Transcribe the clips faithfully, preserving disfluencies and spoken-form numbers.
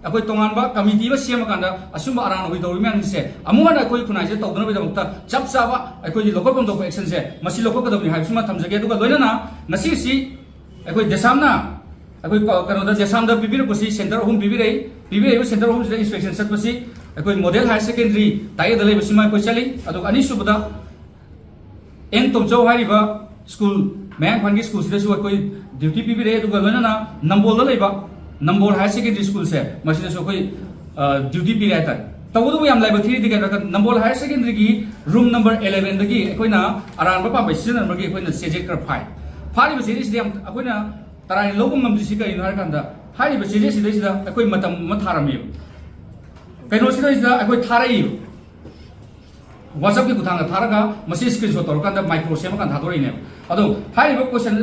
ꯑꯩꯈꯣꯏ ꯇꯣꯉꯥꯟꯕ ꯀꯃꯤꯇꯤ ꯑꯃ ꯁꯦꯝꯃꯀꯥꯟꯗ ꯑꯁꯨꯝꯕ ꯑꯔꯥꯟ ꯑꯣꯏ ꯇꯧꯔꯤ ꯃꯌꯥꯝꯁꯦ ꯑꯃꯨꯛ ꯍꯟꯅ ꯑꯩꯈꯣꯏ ꯈꯨꯟꯅꯥꯏꯁꯤꯗ ꯇꯧꯗꯅꯕꯒꯤꯗꯃꯛꯇ ꯆꯞ ꯆꯥꯕ ꯑꯩꯈꯣꯏꯒꯤ ꯂꯧꯈꯠꯐꯝ ꯊꯣꯛꯄ ꯑꯦꯛꯁꯟꯁꯦ ꯃꯁꯤ ꯂꯧꯈꯠꯀꯗꯕꯅꯤ ꯍꯥꯏꯕꯁꯤꯃ ꯊꯝꯖꯒꯦ꯫ ꯑꯗꯨꯒ ꯂꯣꯏꯅꯅ ꯉꯁꯤꯁꯤ ꯑꯩꯈꯣꯏ ꯗꯦꯁꯥꯝꯅ ꯑꯩꯈꯣꯏ ꯀ-, ꯀꯩꯅꯣꯗ ꯗꯦꯁꯥꯝꯗ ꯄꯤꯕꯤꯔꯛꯄꯁꯤ ꯁꯦꯟꯇꯔ ꯑꯍꯨꯝ ꯄꯤꯕꯤꯔꯛꯏ꯫ ꯄꯤꯕꯤꯔꯛꯏꯕ ꯁꯦꯟꯇꯔ ꯑꯍꯨꯝꯁꯤꯗ ꯏꯟꯁꯄꯦꯛꯁꯟ ꯆꯠꯄꯁꯤ ꯑꯩꯈꯣꯏ ꯃꯣꯗꯦꯜ ꯍꯥꯌꯔ ꯁꯦꯀꯦꯟꯗꯔꯤ ꯇꯥꯛꯌꯦꯜꯗ ꯂꯩꯕꯁꯤꯃ ꯑꯩꯈꯣꯏ ꯆꯠꯂꯤ꯫ ꯑꯗꯨꯒ ꯑꯅꯤꯁꯨꯕꯗ ꯑꯦꯟ ꯇꯣꯝꯆꯧ ꯍꯥꯏꯔꯤꯕ ꯁ꯭ꯀꯨꯜ, ꯃꯌꯥꯡ ꯏꯝꯐꯥꯜꯒꯤ ꯁ꯭ꯀꯨꯜꯁꯤꯗꯁꯨ ꯑꯩꯈꯣꯏ ꯗ꯭ꯌꯨꯇꯤ ꯄꯤꯕꯤꯔꯛꯑꯦ꯫ ꯑꯗꯨꯒ ꯂꯣꯏꯅꯅ ꯅꯝꯕꯣꯜꯗ ꯂꯩꯕ ꯅꯝꯕꯣꯜ ꯍꯥꯌꯔ ꯁꯦꯀꯦꯟꯗꯔꯤ ꯁ꯭ꯀꯨꯜꯁꯦ ꯃꯁꯤꯗꯁꯨ ꯑꯩꯈꯣꯏ, ꯑ, ꯗ꯭ꯌꯨꯇꯤ ꯄꯤꯔꯦ ꯍꯥꯏꯇꯥꯔꯦ꯫ ꯇꯧꯕꯇꯕꯨ ꯌꯥꯝ ꯂꯥꯏꯕꯛ ꯊꯤꯔꯤꯗꯤ ꯀꯩꯅꯣ ꯍꯥꯏꯔꯀꯥꯟꯗ ꯅꯝꯕꯣꯜ ꯍꯥꯌꯔ ꯁꯦꯀꯦꯟꯗꯔꯤꯒꯤ ꯔꯨꯝ ꯅꯝꯕꯔ ꯑꯦꯂꯦꯚꯦꯟꯗꯒꯤ ꯑꯩꯈꯣꯏꯅ ꯑꯔꯥꯟꯕ ꯄꯥꯝꯕꯩ ꯁꯤꯖꯤꯟꯅꯔꯝꯕꯒꯤ ꯑꯩꯈꯣꯏꯅ ꯆꯦꯖꯦꯠ ꯈꯔ ꯐꯥꯏ꯫ ꯐꯥꯔꯤꯕ ꯆꯦꯖꯦꯠꯁꯤꯗ ꯌꯥꯝ ꯑꯩꯈꯣꯏꯅ ꯇꯔꯥꯏꯅ ꯂꯧꯕ ꯉꯝꯗ꯭ꯔꯤꯁꯤ ꯀꯔꯤꯅꯣ ꯍꯥꯏꯔꯀꯥꯟꯗ ꯍꯥꯏꯔꯤꯕ ꯆꯦꯖꯦꯠꯁꯤꯗꯩꯁꯤꯗ ꯑꯩꯈꯣꯏ ꯃꯇꯝ ꯑꯃ ꯊꯥꯔꯝꯃꯦꯕ꯫ ꯀꯩꯅꯣꯁꯤꯗꯩꯁꯤꯗ ꯑꯩꯈꯣꯏ ꯊꯥꯔꯛꯏꯕ꯫ WhatsAppꯀꯤ ꯈꯨꯠꯊꯥꯡꯗ ꯊꯥꯔꯒ ꯃꯁꯤ screenshot ꯇꯧꯔꯀꯥꯟꯗ micro ꯁꯦꯝꯃꯀꯥꯟꯗ ꯊꯥꯗꯣꯔꯛꯏꯅꯦꯕ꯫ ꯑꯗꯣ ꯍꯥꯏꯔꯤꯕ question,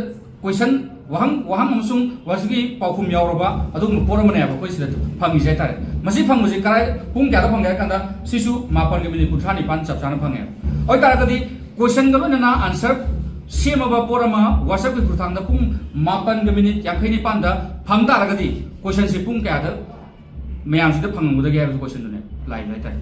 question, ꯋꯥꯍꯪ, ꯋꯥꯍꯪ ꯑꯃꯁꯨꯡ ꯍꯧꯖꯤꯛꯀꯤ ꯄꯥꯎꯈꯨꯝ ꯌꯥꯎꯔꯕ ꯑꯗꯨꯒꯨꯝꯕ ꯄꯣꯠ ꯑꯃꯅꯦꯕ ꯑꯩꯈꯣꯏ ꯁꯤꯗ ꯐꯪꯉꯤꯁꯦ ꯍꯥꯏꯇꯥꯔꯦ꯫ ꯃꯁꯤ ꯐꯪꯕꯁꯤ ꯀꯔꯥꯏ, ꯄꯨꯡ ꯀꯌꯥꯗ ꯐꯪꯒꯦ ꯍꯥꯏ ꯀꯥꯟꯗ ꯁꯤꯁꯨ ꯃꯥꯄꯜꯒ ꯃꯤꯅꯤꯠ ꯀꯨꯟꯊ꯭ꯔꯥ ꯅꯤꯄꯥꯟ ꯆꯞ ꯆꯥꯅ ꯐꯪꯉꯦ꯫ ꯑꯣꯏꯇꯥꯔꯒꯗꯤ questionꯒ ꯂꯣꯏꯅꯅ answer ꯁꯦꯝꯃꯕ ꯄꯣꯠ ꯑꯃ WhatsAppꯀꯤ ꯈꯨꯠꯊꯥꯡꯗ ꯄꯨꯡ ꯃꯥꯄꯜꯒ ꯃꯤꯅꯤꯠ ꯌꯥꯡꯈꯩ ꯅꯤꯄꯥꯟꯗ ꯐꯪ ꯇꯥꯔꯒꯗꯤ questionꯁꯦ ꯄꯨꯡ ꯀꯌꯥꯗ ꯃꯌꯥꯝꯁꯤꯗ ꯐꯪꯉꯝꯒꯗꯒꯦ ꯍꯥꯏꯕ questionꯗꯨꯅꯦ ꯂꯥꯛꯏꯕ ꯍꯥꯏꯇꯥꯔꯦ꯫